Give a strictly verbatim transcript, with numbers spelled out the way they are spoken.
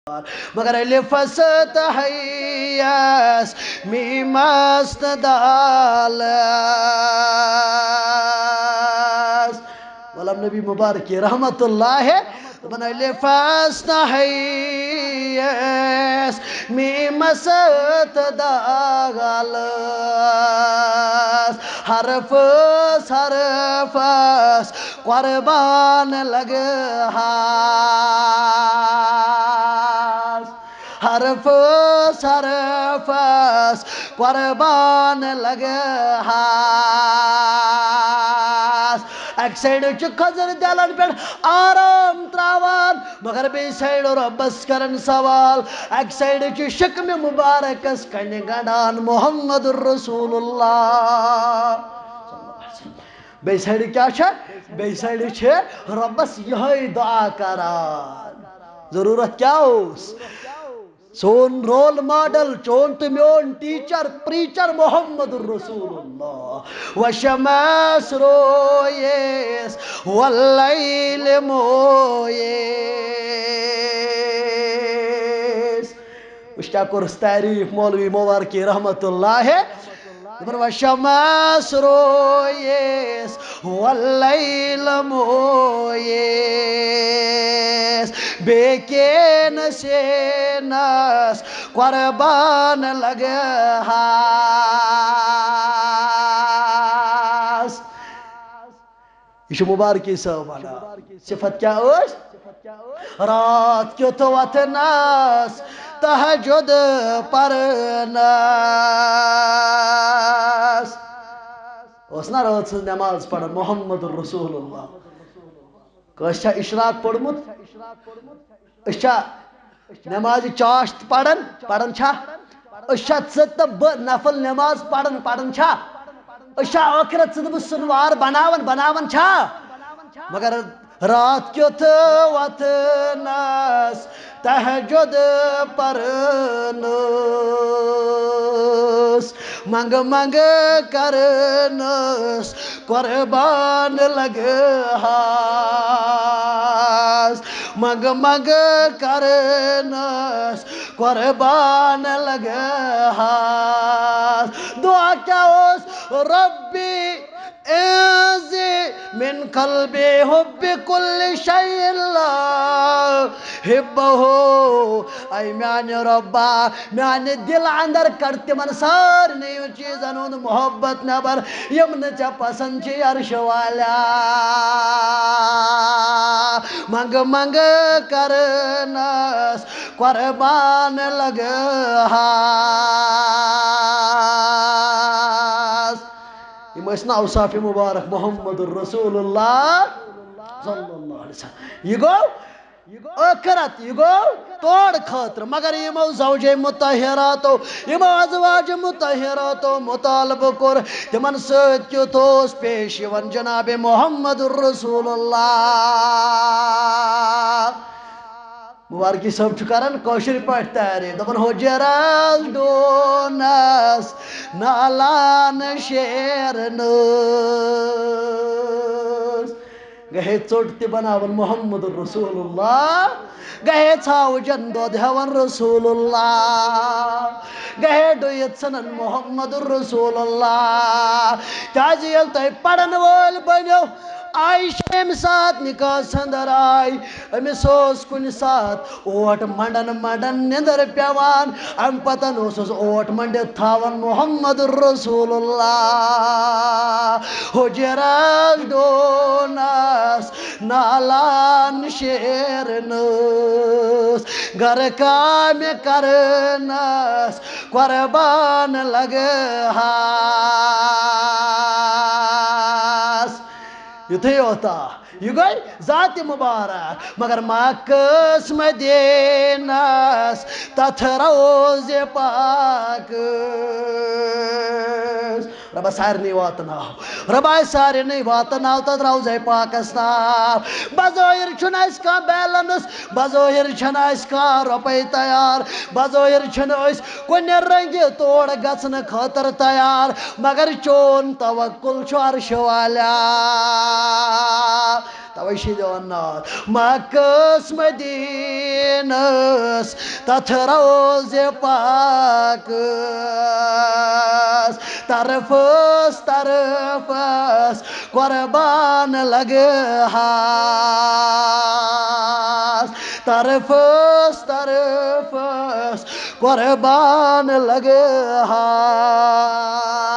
مگر الفس تہٕ ہیس، میمس تہٕ دالس۔ غلام نبی مبارکی رحمت اللہ، دپان الفس تہٕ ہیس، میمس تہٕ دالس، حرفس حرفس قربان لگہٕ ہاس، حرفس حرفس قربان لگہٕ ہاس۔ اکہِ سایڈٕ چھُ خضر دٮ۪لن پٮ۪ٹھ آرام تراوان، مگر بیٚیہِ سایڈٕ رۄبس کران سوال۔ اکہِ سایڈٕ چھُ شکمہِ مبارکس کنہِ گنڈان محمد رسول اللہ۔ بیٚیہِ سایڈٕ کیٛاہ چھےٚ؟ بیٚیہِ سایڈٕ چھِ رۄبس یِہوٚے دُعا کران۔ ضروٗرت کیٛاہ اوس؟ سون رول ماڈل، چون تہٕ میون ٹیچر، پریچر محمد رسول اللہ۔ وشمس رویس، واللیل مویس۔ وٕچھ کیٛاہ کوٚرُس تعریٖف مولوی مبارکی رحمت اللہ۔ دپان، وشمس رویس، واللیل مویس، بیکین سینس قربان لگہٕ ہاس۔ یہِ چھُ مبارکی صٲب ونان۔ صفت کیٛاہ ٲس؟ راتھ کیُتھ وۄتھنس تہجد پرنس۔ اوس نا رٲژ ہٕنٛز نٮ۪ماز پران محمد رسول اللہ؟ کٲنٛسہِ چھا اشراق پوٚرمُت؟ أسۍ چھا نمازِ چاشت پران؟ پران چھا؟ أسۍ چھا ژٕ تہٕ بہٕ نفل نماز پران؟ پران چھا؟ أسۍ چھا ٲخرت ژٕ تہٕ بہٕ سُنوار بناوان؟ بناوان چھا؟ مگر راتھ کیُتھ وۄتھنس تہجد پرنس، منگ منگ کرنس قربان لگہٕ ہاس، منگ منگ کرنس قربان لگہٕ ہاس۔ دعا کیٛاہ اوس؟ ربی انزع من قلبی حب کل شیء لا احبہ۔ اے میانہِ رۄبا، میانہِ دِلہٕ اندر کڑ تِمن سارنٕے چیٖزن ہُنٛد محبت نٮ۪بر، یِم نہٕ ژےٚ پسند چھِ، عرشہٕ والیا۔ منگہٕ منگہٕ کرنس قربان لگہٕ ہاس۔ یِم ٲسۍ نہٕ اوصاف مبارک محمد رسول اللہ صلی اللہ علیہ وسلم۔ یہِ گوٚو ٲخرت، یہِ گوٚو تورٕ خٲطرٕ۔ مگر یِمو زوجے مطہراتو، یِمو ازواج مطہراتو مطالبہٕ کوٚر، تِمن سۭتۍ کیُتھ اوس پیش یِوان جناب محمد رسول اللہ؟ مبارکی صٲب چھُ کران کٲشِر پٲٹھۍ تعریٖف، دَپان، حُجرس ڈوٗنس نالان شیرنس۔ گٔے ہے ژوٚٹ تہِ بناوان محمد رسول اللہ، گٔے ہے ژھاوجن دۄد ہٮ۪وان رسول اللہ، گٔے ہے ڈُیِتھ ژھٕنان محمد رسول اللہ۔ کیازِ ییٚلہِ تُہۍ پرن وٲلۍ بٔنِو، عائشہ ییٚمہِ ساتہٕ نکاحس اندر آے، أمِس اوس کُنہِ ساتہٕ اوٹ منڈن منڈن نِندر پیوان، امہِ پتن اوسُس اوٹ منڈِتھ تھاوان محمد رسول اللہ۔ حُجرس ڈوٗنس نالان شیرنس، گرٕ کامہِ کرنس قربان لگہٕ ہاس۔ یُتھُے یوتا یہِ گٔے ذات مبارک، مگر مکس مدینس تتھ روزِ پاکس۔ رۄبا سارنٕے واتناو، رۄبا سارنٕے واتناو تتھ روزے پاکس تام۔ بظٲہر چھُنہٕ اَسہِ کانٛہہ بیلنس، بظٲہر چھَنہٕ اَسہِ کانٛہہ رۄپے تیار، بظٲہر چھِنہٕ أسۍ کُنہِ رنگہِ تور گژھنہٕ خٲطرٕ تیار، مگر چون توکل چھُ عرشہٕ والیا۔ توے چھِ دِوان ناد مکس مدینس، تتھ روزِ پاکس، طرفس طرفس قربان لگہٕ ہاس، طرفس طرفس قربان لگہٕ ہاس۔